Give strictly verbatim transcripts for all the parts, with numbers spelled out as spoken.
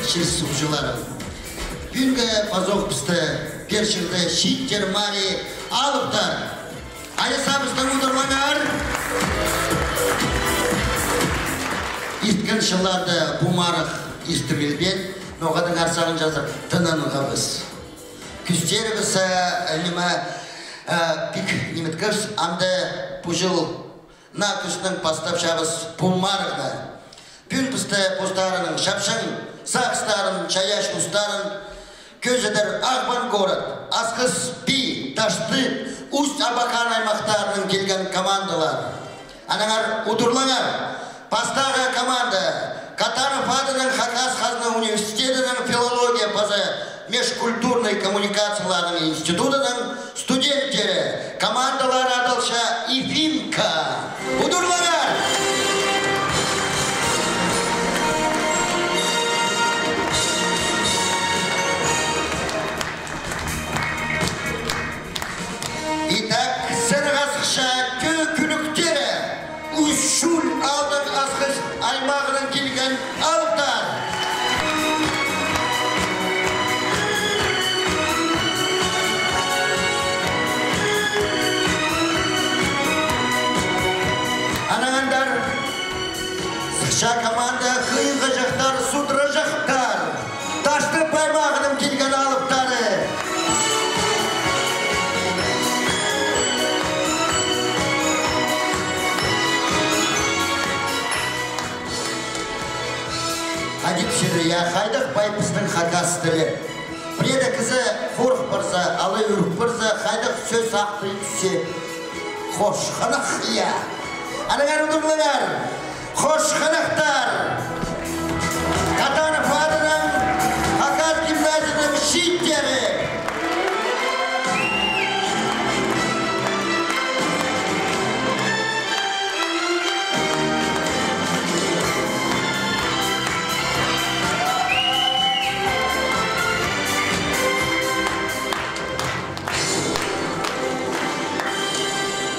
Чир-суғҷыларым. Пӱӱнгі пазох пісті пеер чирде чииттер марии алыптар. Айасабыстаң удурлаңар. Ирткен чылларда пу марығ иртірілбеен, ноға-даа сағынчазар, тынанғабыс. Кӱстерібіс, э, ниме, э, пик ниметкебіс, анда пу чыл наа кӱстең пастапчабыс пу марығны. Пӱӱн пісті постарының чапчаң сағыстарын, чайаачы устарын кӧзідер Ағбан город, Асхыс, Пии, Таштып, Усть-Абакан аймахтарынаң килген командалар. Аннаңар удурлаңар. Пастағы команда — Катанов адынаң Хакас хазна университедінің филология паза межкультурнай коммуникацияларның институдының студенттері. Командалар адалча «Ифимка». Удурлаңар! Итак, сценаға сыхча «Кӧӧк кӱлӱктері». Усть-Чуль аалдаң Асхыс аймағынаң килген алыптар. Анаң андар сыхча команда «Хыйғаҷахтар, судыраҷахтар». Таштып аймағынаң килген алыптары. Хайди пілчезер, я, хайдағ пай пістің хакас тілі. Пірее кізі хорых парза, алай ӱрік парза, хайдағ сӧс артых тӱссе. Хошханах, я. Аннаңар удурлаңар. Хошханахтар. Катанов адынаң Хакас гимназияның чииттері.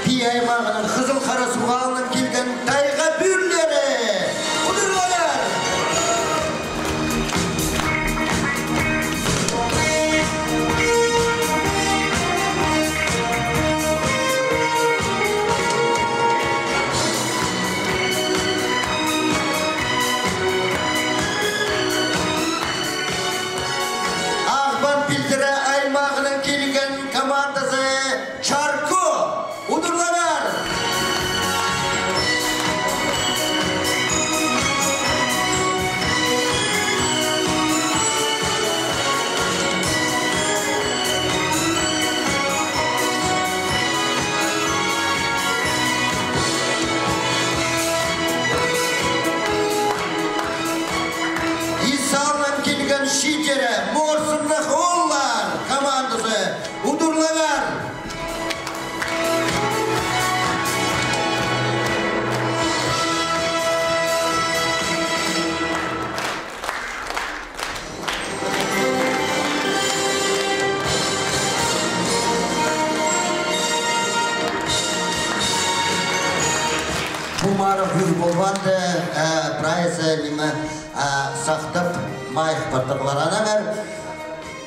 Пии аймағының Хызыл Харасуғ аалынаң килген тайға пӱӱрлері. Удурлаңар! Ағбан пилтірі аймағынаң килген командазы «Чарко». Удурлаңар! Ис аалнаң килген чииттері «Морсымнығ ооллар» командазы. Удурлаңар! Пу марығ ӱр полбаанда, э, прайзы ниме, э, сахтап, майых партырлар. Аннаңар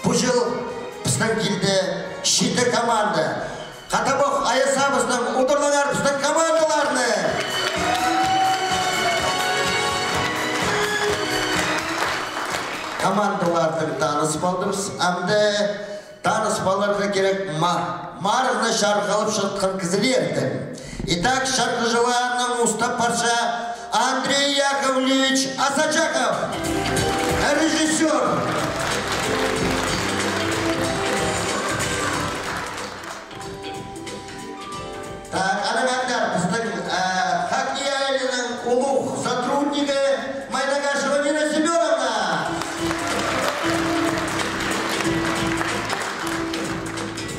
пу чыл пістің килді читі команда. Хатабох айасабыстаң, удурлаңар пістің командаларны. Командаларнаң таныс полдыбыс. Амды таныс поларға кирек ма-, марығны чарғылап чатхан кізілернең. Итак, чарғыҷыларнаң устап парча Андрей Яковлевич Асачаков, режиссёр. Так, анаң андар пістің, э, Хакас аалының улуғ сотруднигі Майнагашева Нина Семёновна.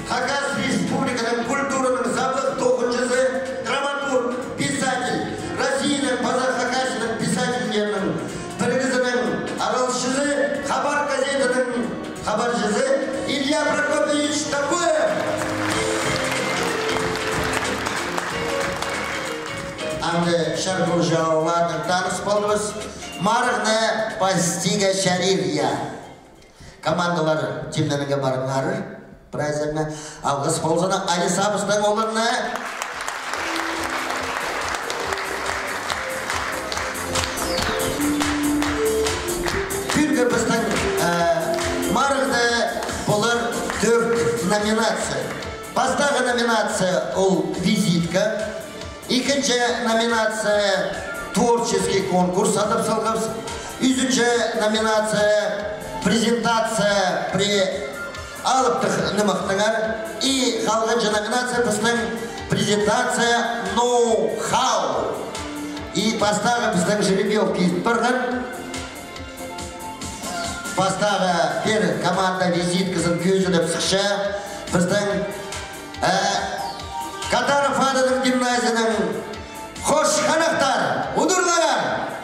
Хакас Республиканың культураның саблығ тоғынҷызы, драматург, писатель, Россияның паза Хакасияның писательлерінің пірігізінің араласчызы, «Хабар» газетаның хабарҷызы Илья Прокопьевич Топоев. Амды чарғыҷыларнаң таныс полдыбыс. Марығны пастирға чарир, я. Командалар, тимненерге парыңар. Прайзына алғыс ползын. Алиса пістің оларны. Пӱӱнгі пістің, э, марығда полар тӧрт номинация. Пастағы номинация ол визитка. Ікінҷі номинация — творческий конкурс адап салғабыс. Ӱзінҷі номинация — презентация пірее алыптығ нымахтаңар. И халғанҷы номинация пістің — презентация ноу-хау. И пастағы пістің жеребьёвка ит парған. Пастағы пір команда визитказын кӧзідіп сыхча. Пістің Э, Катаров адынаң гимназияның хош ханахтар, удурлаңар!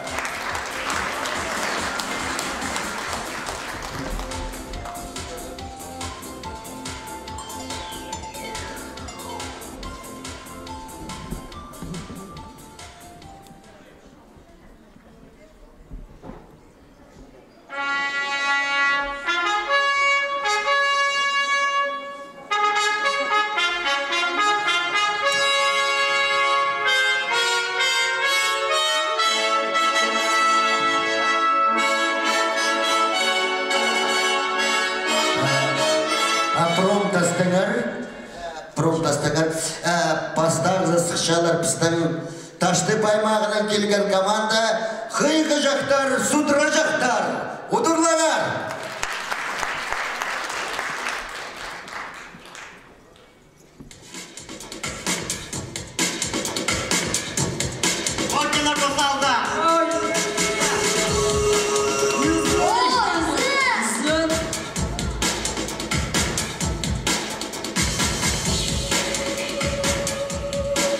А, промтастаңар, промтастаңар, а, пастағызы сыхчалар пістің Таштып аймағынаң килген команда. Хыйғыҷахтар, судыраҷахтар, удурлаңар!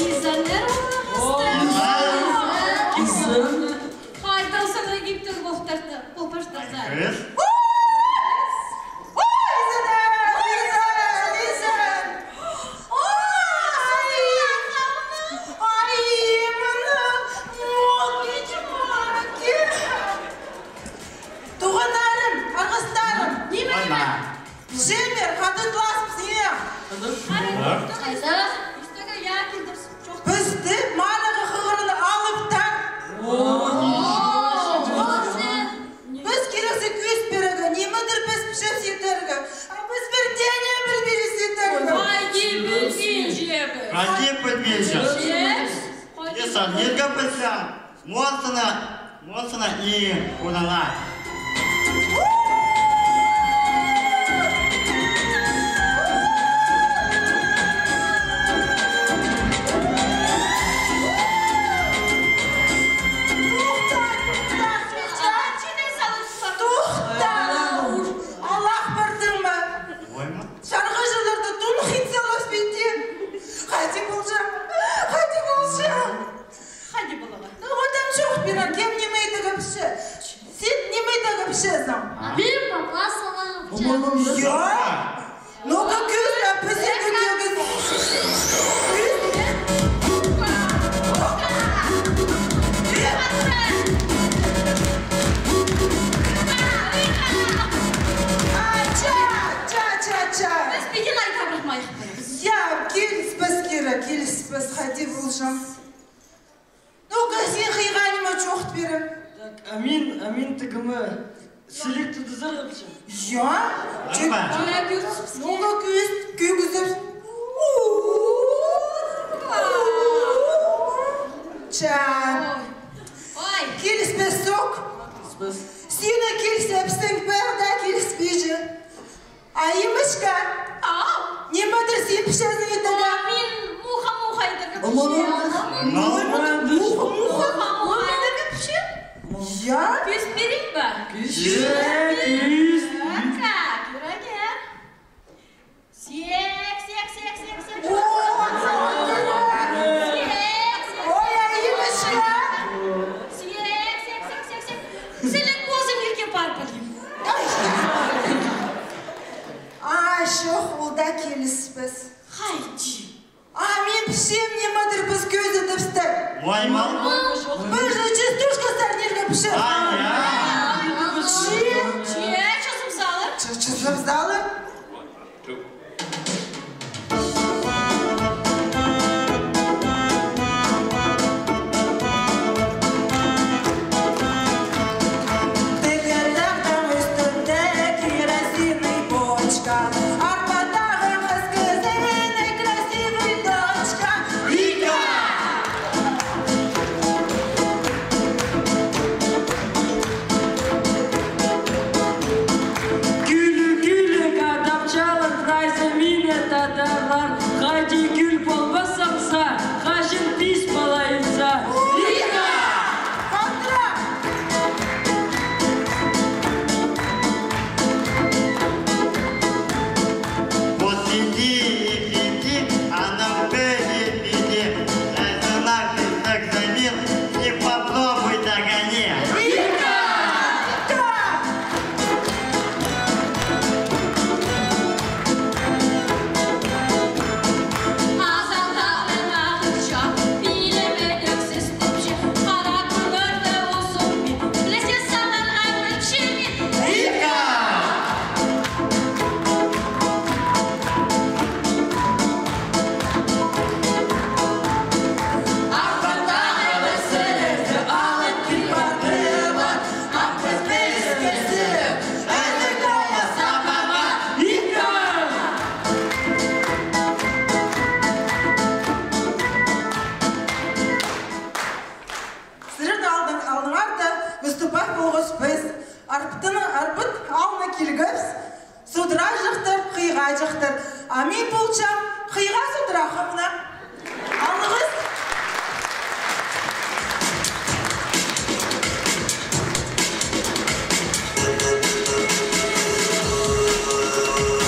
Изеннер олағастар. Изен. Хайдағ саңай киптер полтарда, полтарда. Кірес. О, изен, изен, изен. О, ай, ай, мына, о, кичі марки. Туғаннарым, арғыстарым. Ниме, ниме? Чемер, хатытласпыс, е. Хайда? Хайда? Истігі, я, килдірс. Пісті марығға хығырны алыптар. О! Піс кирексі кӧс пирерге, нимедір піс пісчебіс итерге. А піс пір дее пілбинчебіс итерге. Хайди пілбинчебіс. Хайди пілбинчебіс. Пілбинчебіс. Хайди. Иса, нирге пілчең? Муңзына, муңзына и кунала. Тохта, тохта, тохта. Аллах пирді ме? Ойма. Чарғыҷыларны тунох ит салғабыс пе иди? Хайди полҷаң, хайди полҷаң. Хайди поларға? Ну, вот там чох пирер, кем ниме идерге пісче. Син ниме идерге пісчезің? Мин папа салам. Йо? Ну-ка, кӧзіт, пісерге кӧзіт. Кӧзіт. А, ча, ча, ча, ча. Піс піди лайка пырахмайых. Я, киліспес кирек, киліспес, хайди полҷаң. Ну-ка, син хыйға ниме чоохтап пирем. Так, амин, амин, тігіме. Сіліг тудызар апчам. Я? Аппа. Ну-ка, кӧзіт, кӧзіт. Ча. Ой. Киліспес сох. Киліспес. Сині киліссе, пістің пір дее киліспинче. А, Имочка? Ау? Ниме-дір син пісчезің итерге? Мин муха-муха итерге пісчем. Муха-муха итерге пісчем? Я? Кӧзіт пирем бе? Кӧзіт. Кӧзіт. Сек, сек, сек, сек, сек. О, сек, сек. Ой, а, Имочка. Сек, сек, сек, сек, сек. Сіліг позым ирге пар полим. Арбыт аалына килгебіс, судыра чыхтыр, хыйға чыхтыр. А мин полчам хыйға судыра хынна. Алғыс.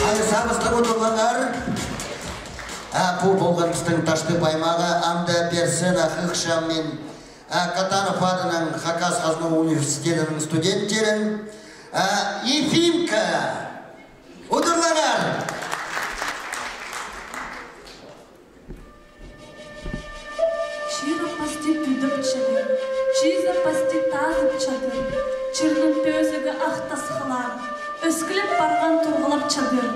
Ай, сабыстығ удурлаңар. А, пу полған пістің Таштып аймағы, анда пеер сцена хығырчам мин, а, Катанов адынаң Хакас хазна университедінің студенттерін, а, «Ефимка». Удурлаңар! Чир пасти пӱдіп чадыр, чизі пасти тазып чадыр, чирнің пӧзігі ах тасхыллар, ӧскілеп парған турғылап чадыр.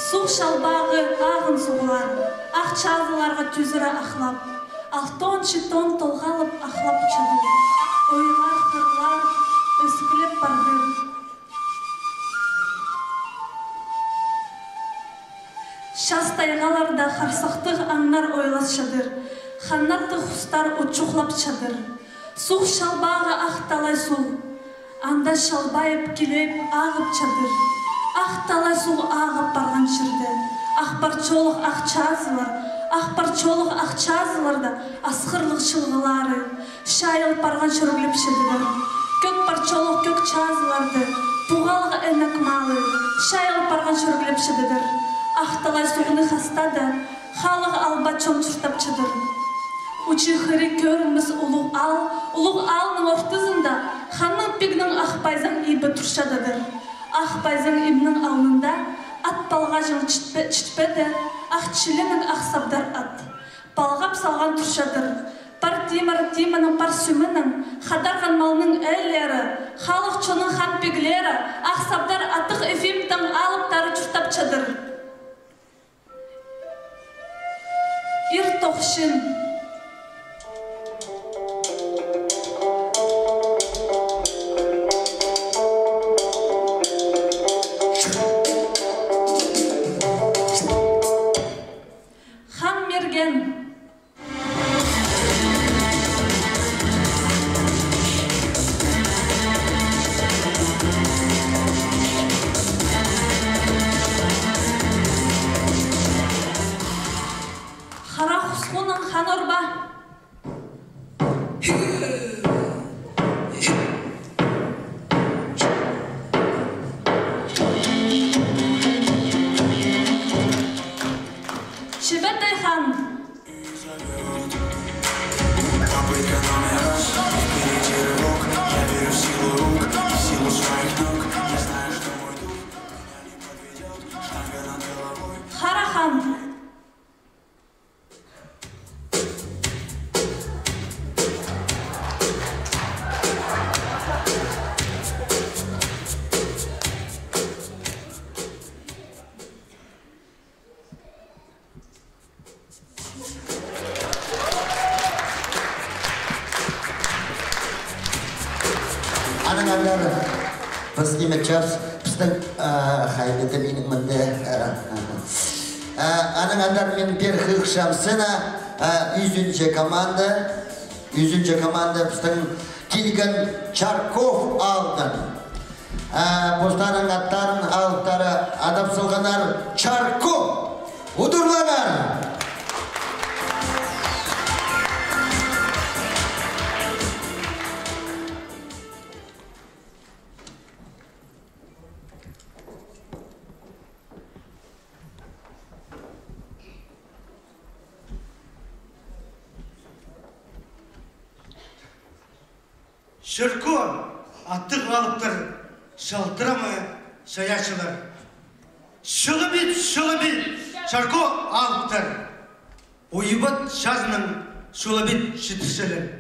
Суғ чалбағы ағын суғлар, ах чазыларға тӱзіре ахлап, алтон-читон толғалып ахлап чадыр. Ойлар, хырлар ӧскілеп пардыр. Час тайғаларда харсахтығ аңнар ойлас чадыр, ханнаттығ хустар утчухлап чадыр. Суғ чалбағы ах талай суғ, анда чалбайып, килейіп ағып чадыр. Ах талай суғ ағып парған чирде ах парчолығ ах чазылар, ах парчолығ ах чазыларда асхырлығ чылғылары чайыл парған чӱріглеп чадырлар. Кӧк парчолығ кӧк чазыларды пуғалығ інек малы чайыл парған чӱріглеп чадырлар. Ах талай суғны хастада халығ алба чон чуртап чадыр. Учы хыри кӧрінмес улуғ аал, улуғ аалның ортызында ханның-пигнің ах пайзаң ибі турчададыр. Ах пайзаң ибнің алнында ат палғаҷаң чітпе-, чітпеде ах чіленек ах сабдар ат палғап салған турчадыр. Пар тимір тимінің, пар сӱмінің, хадарған малның ээлері, халых чонның хан-пиглері ах сабдар аттығ Ефимнің алыптары чуртап чадыр. Ир тохчын. Хан Мирген. Хара Хусхунның Хан Орба. Чебетей Хан. Хара Хан. Анаң андар піс ниме чарс, пістің, а, хайдағ минің мында, а, а, анаң андар мин пеер хығырчам сцена, а, ӱзінҷі команда, ӱзінҷі команда пістің килген Чарков аалдаң. А, постарының аттарын алыптары адап салғаннар. Чарков! Удурлаңар! Чарков аттығ алыптар, чалтырама чайаачылар. Чылып ит, чылып ит, Чарков алыптар. Уйбат чазының чылып ит читірчелер.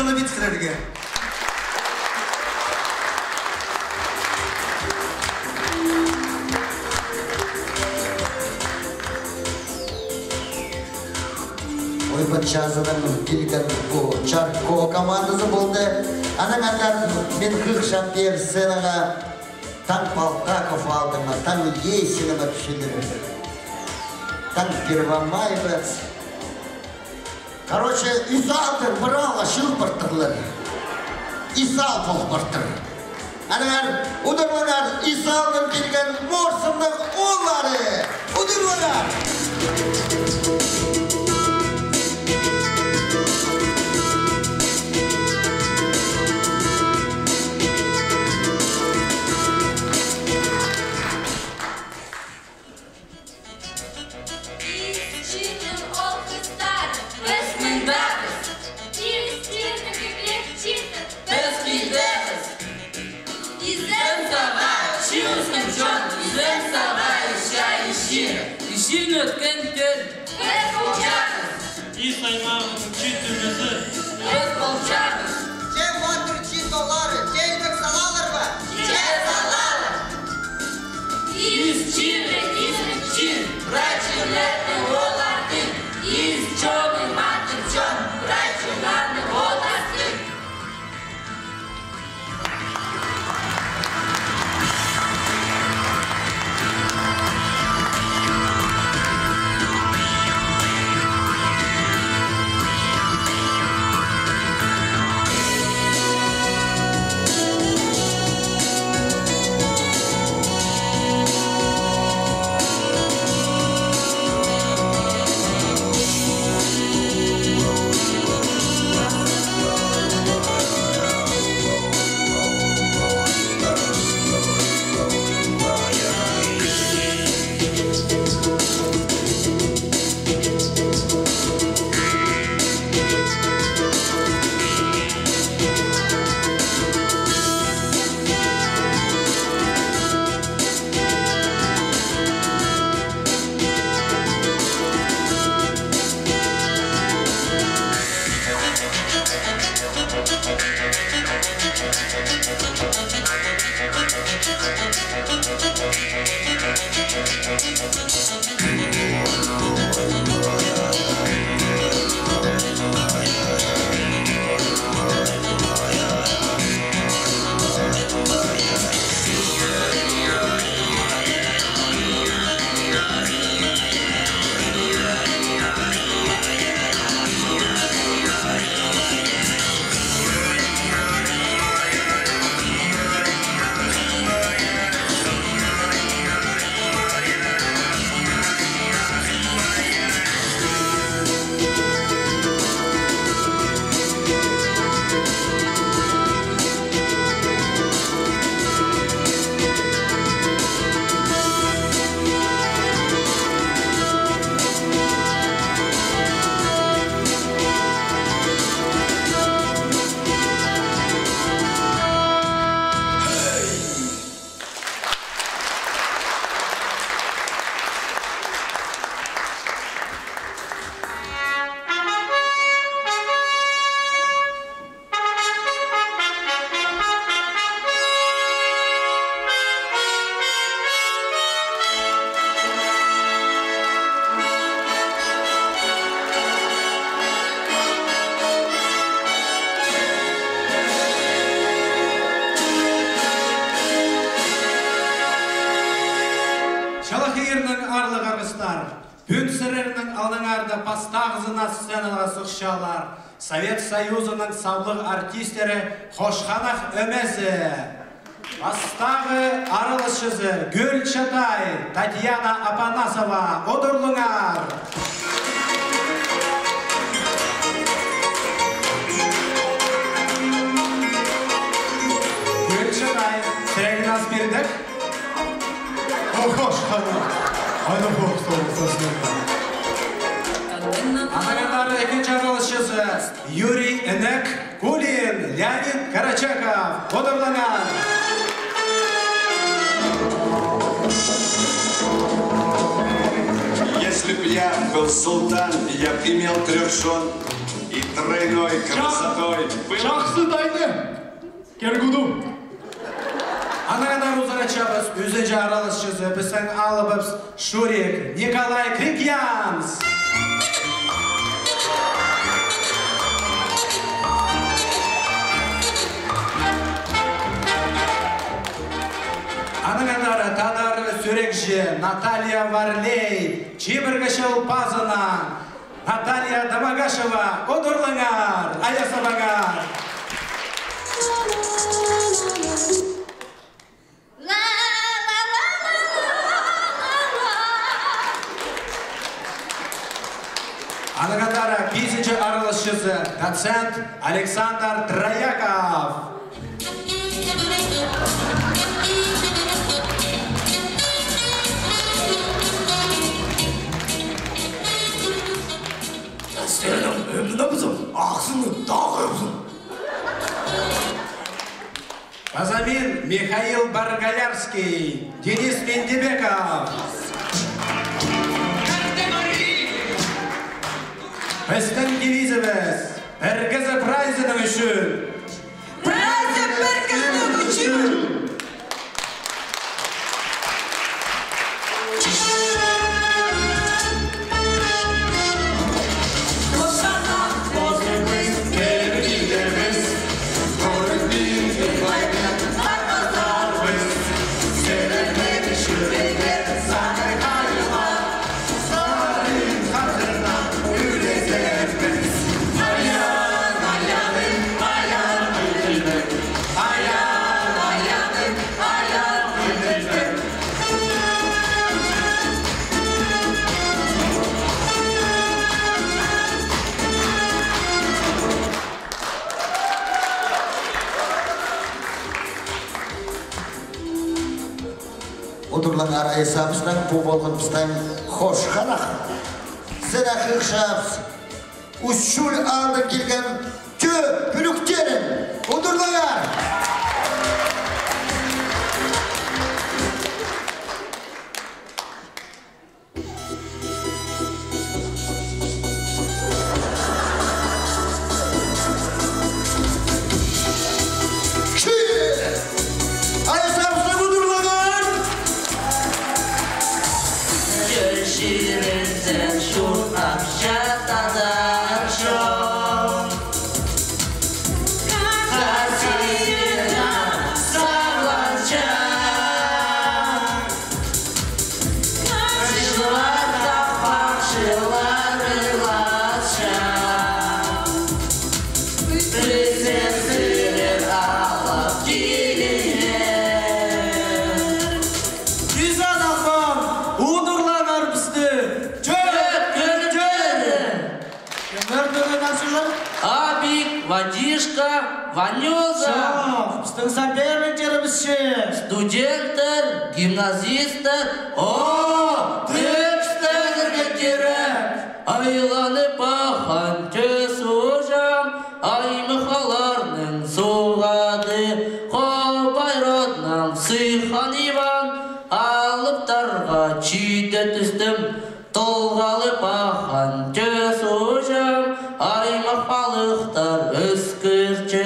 Пит сірерге. Ойбат чазыдаң килген пу Чарко командазы полды. Анаң андар мин хығырчам пеер сценаға Таң Полтаков аалдаң ма, Таң Есиннең ма тӱзелер. Таң Первомай ба. Короче, ӱс аалдаң пір аалға чыылып партырлар. Ӱс аал полып партыр. Аннаңар удурлаңар, ӱс аалдаң килген Морсынның ооллары. Удурлаңар. Ис чирнің оол-хыстары, піс мындағбыс. Ис чирнің кӧглерін читіп, піс килдібіс. Изен сағаа, чиостың чон, изен сағаа, ис чаа, ис чир. Ис чирні ӧткін тӧл. Піс полчабыс. Ис аймағының чиит тӱбезі. Піс полчабыс. Че матыр чиит ооллары, че илбек салалар ба? Че салалар. Ис чирі, ис чир, прай чирлернің ооллары. Ис чоны матыр чон, прай чоннарның ооллары. Чалахай иирнің аарлығ арғыстар! Пӱӱн сірернің алныңарда пастағызына сценаға сыхчалар Совет Союзының саблығ артистері «Хошханах» ӧмезі. Пастағы араласчызы Гӧлчатай Татьяна Апанасова. Удурлаңар. Гӧлчатай, сірерге ас пирдік. Ох, хошханах. Хайда хох, сол, сол, сол. Анаң андар ікінҷі араласчызы Юрий Инек, Кулин, Леонид Карачаков. Удурлаңар. Если б я был султан, я б имел трёх жён. И тройной красотой. Чахсы тайны. Кергуду. Анаң андар узаратчабыс ӱзінҷі араласчызы, пістің алыбыс Шурик Николай Крикьянс. Анаң андар тадар сӱрекчі Наталья Варлей, чибіргі чыл пазынаң. Наталья Домогашева, удурлаңар, ая сабаңар. Анаң андар пизінҷі араласчызы, доцент Александр Трояков. Сенің ӧмінібізің, ағзыңның тағырыбызың. Паза мин Михаил Баргалярский, Денис Мендебеков. Пістің девизібіс: пір кізі прайзының ӱчӱн. Прайзы пір кізінің ӱчӱн. Удурлаңар, ая сабыстаң, пу полған пістің хош ханах. Сірер хығырчабыс Усть-Чуль аалдаң килген тӧӧ пӱлӱктерін. Удурлаңар! Изан-ахпар, удурлаңар пісті! Тӧӧ пӱлӱктері! Кемнер тӧӧй, Насыжа? Абик, Вадишка, Ванюза. Чох, пістің соперниктерібіс че. Студенттер, гимназисттер. О, тексттерге кирек. Айланып аххан тӧс уҷаам, аймах аалларның суғады, Хобай роднаң сыххан Иван, алыптарға чиде тӱстім. Толғалып аххан тӧс уҷаам, аймах палыхтар ӧскірче,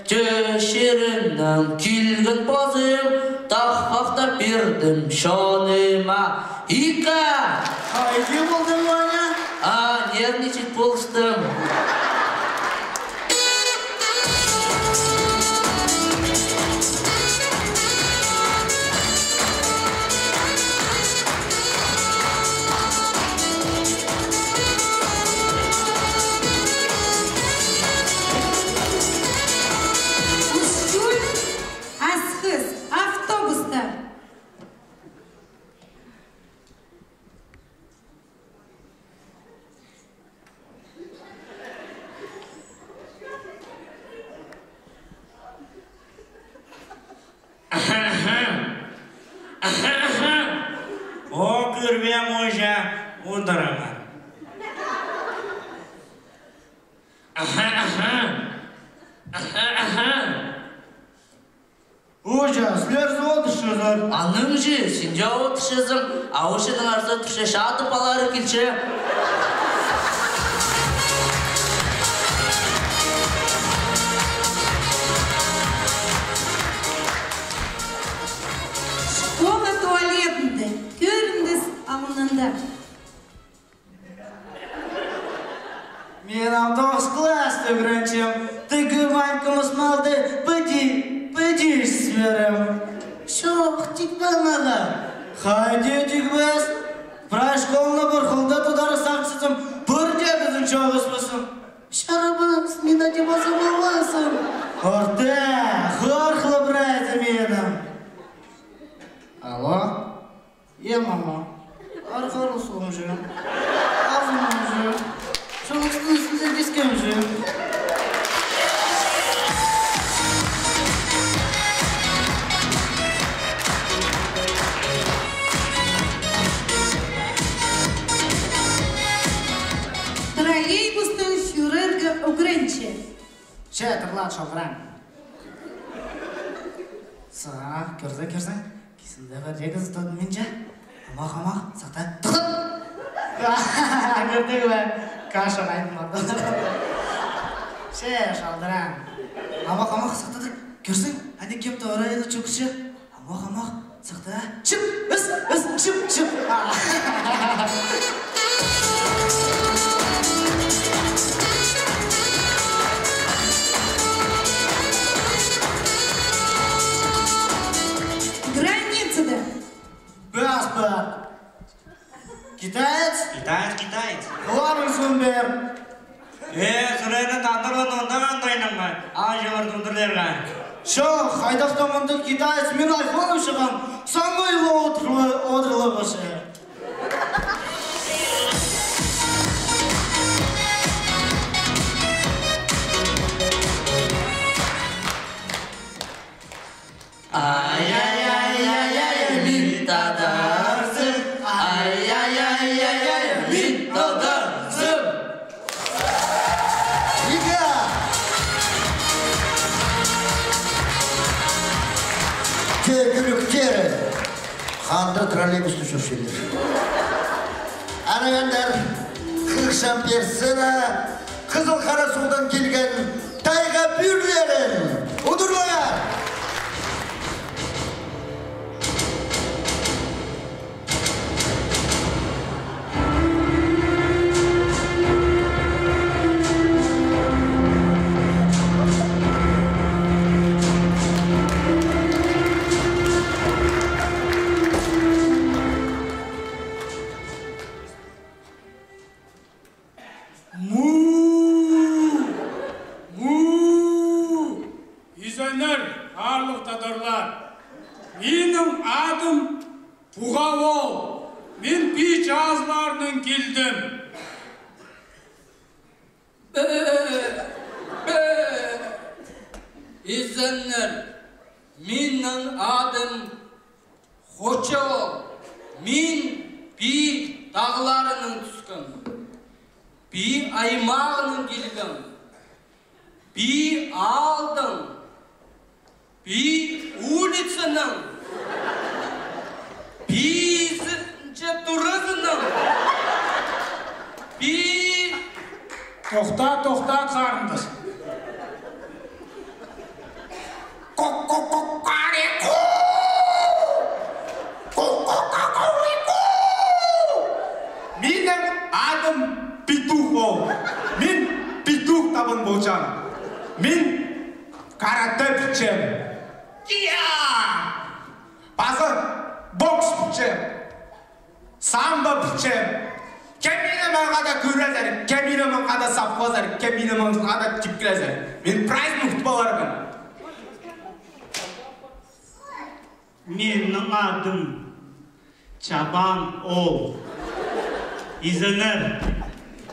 тӧс чирінең килген позым тахпахтап пирдім чоныма. Ика! Хайди полдың, Ваня? А, нервничать полыстым. Усть-Чуль, Асхыс, автобуста. О, кӧрбеем уже, удурлаңар. Уҷа, сірер зе одырчазар. Анаң чи, син дее одырчазың, а уҷаның арза турча, чатып алары килче. Мин ам тоғыс класста ӱгренчем, тігі Ванькамыс малды піди, піди сиберем. Чох, тикпе мағаа. Хайди тикпес? Прай школны пір хылда тудар сағынчам, пір дее кізін чоғыспаспын. Чарабас, мин ада паза полбаспын. Орта, хорхла прайзы минің. Алло? Е, мама, арғар усылымҷы, азынымҷы, чолыстың ӱстӱнде кискемҷі. Троллейбуста чӧрерге ӱгренче. Че, тырлаат, шалдыраан. Саа, кӧрзе, кӧрзе. Кизінде пар, че кізі тудынминча. Амох, амох, сахта. Тыхтап! Кӧрдің бе? Каша хайдым барды. Че, шалдыраан. Амох, амох, сахта тыр. Кӧрзең, аны кем-то орайны чӧкче. Амох, амох, сахта. Чып, ыс, ыс, чып, чып. А. Границада. Паспорт. Китаец? Китаец, китаец. Оларның сынын пеер. Э, сірернің тандырлы онда андайнаң ба? Ағаа чоғыр тундырларға. Чох, хайдағ-да мындағ китаец, мин айфон ышығам, самый лучший одырлы башы. Ай-яй-яй-яй-яй, мин тадарзым. Ай-яй-яй-яй-яй, мин тадарзым. Ига! Кӧгӱлӱктері. Хандыр троллейбусты чӧрчелер. Анаң андар хығырчам пеер сценаа Хызыл Харасуғдан килген тайға пӱӱрлерін. Удурлаңар! Му! Му! Изеннер, аарлығ тадарлар! Минің адым Пуғаа оол. Мин Пии чазыларынаң килдім. Бе-, бе-, изеннер, минің адым Хоча оол, мин Пии тағларынаң тӱскем. Пии аймағынаң килгем. Пии аалдаң, Пии улицанаң, Пии сі-, че туразынаң, Пии... Тохта, тохта, харындас. Ку-ку-ку-кари-ку! Ку-ку-ку-кари-ку! Минің адым Петух оол. Мин петух табын полчам. Мин каратэ пілчем. Киа! Паза бокс пілчем. Самбо пілчем. Кем мині маңнада кӧрерзер, кем мині маңнада сапхазар, кем мині маңнада типкілезер. Мин прайзын утып аларбын. Минің адым Чабан оол. Изеннер,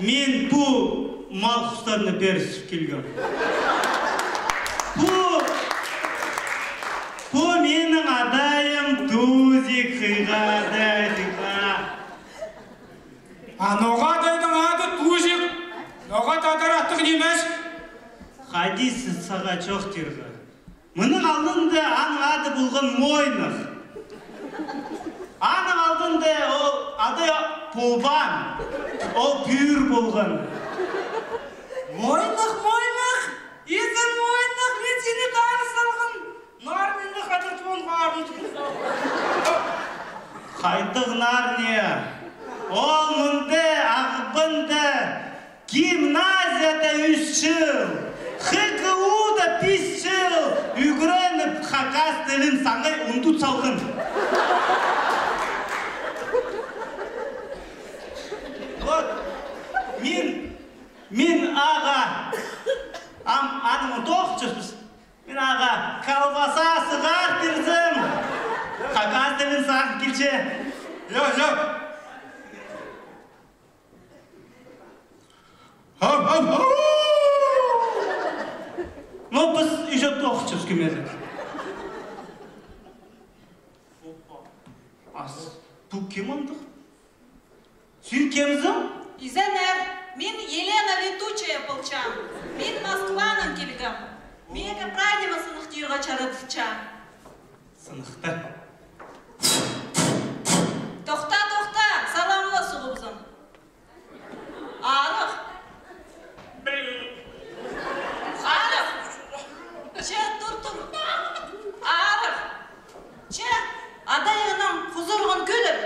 мин пу мал-хустарны пирзіп килгем. Пу, пу минің адайым Тузик, хыйға адай, хыйға. А ноға адайның ады Тузик? Ноға тадар аттығ нимес? Хайди сағаа чоохтирға. Мының алнында аның ады полған Мойнах. Аның алнында ол ады полбаан. Ол пӱӱр полған. Мойнах, Мойнах, изен Мойнах, мин сині таа салғам. Нарнияда хайдағ тоғын харын. Хайдағ Нарния? Ол мында, Ағбанда. Гимназияда ӱс чыл, Х Г У-да пис чыл ӱгреніп, хакас тілін саңай ундут салған. Вот, мин, мин ағаа, ам, аның тоғыс чӧспіс. Мин ағаа колбаса сығар тирзім. Хакас тілін сағын килче. Лё, лё. Хау, хау, хау! Ну, піс уже тоғыс чӧс кӧмезек. Ас, пу кем андағ? Син кемзің? Изеннер, мин Елена Летучая полчам. Мин Москванаң килгем. Миңе прай ниме сыныхтирға чарадылча. Сыныхта. Тохта, тохта, саламла суғыбызың. Арығ. Арығ. Че, тур, тур. Арығ. Че, адайыңның хузурығын кӧдір.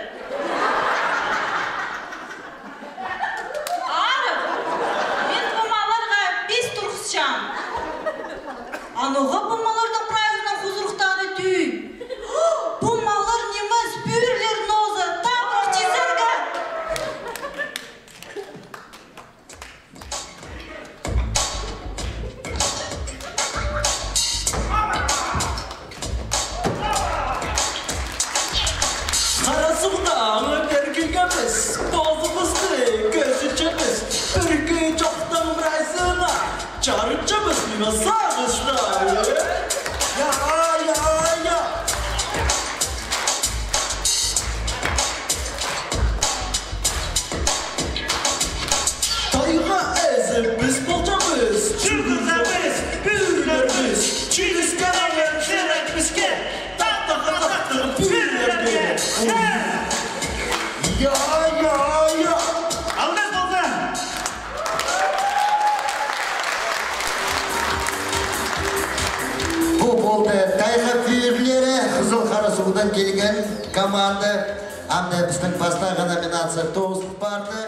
Арығ. Мин пу малларға пис турғысчам. Анаға пу малларның прайзының хузурыхтары тӧӧй. Пу маллар нимес, пӱӱрлер нооза, таппах тизерге. Хара суғда аңа пеер килгебіс, позыбысты кӧзітчебіс, пірге чоохтаң прайзына чарытчабыс ниме сағыстар. Я, я, я. Тайға ээзі піс полчабыс, чӱгӱрзебіс, пӱӱрлербіс, чиліске алар сірер піске, тахтаға тахтығ пӱӱрлерге. Я, я, я. Алғыс ползын! Пу полды «Тайға пӱӱрлері», Хызыл Хара суғдаң килген команда. Амды пістің пастағы номинация тоғызыл парды.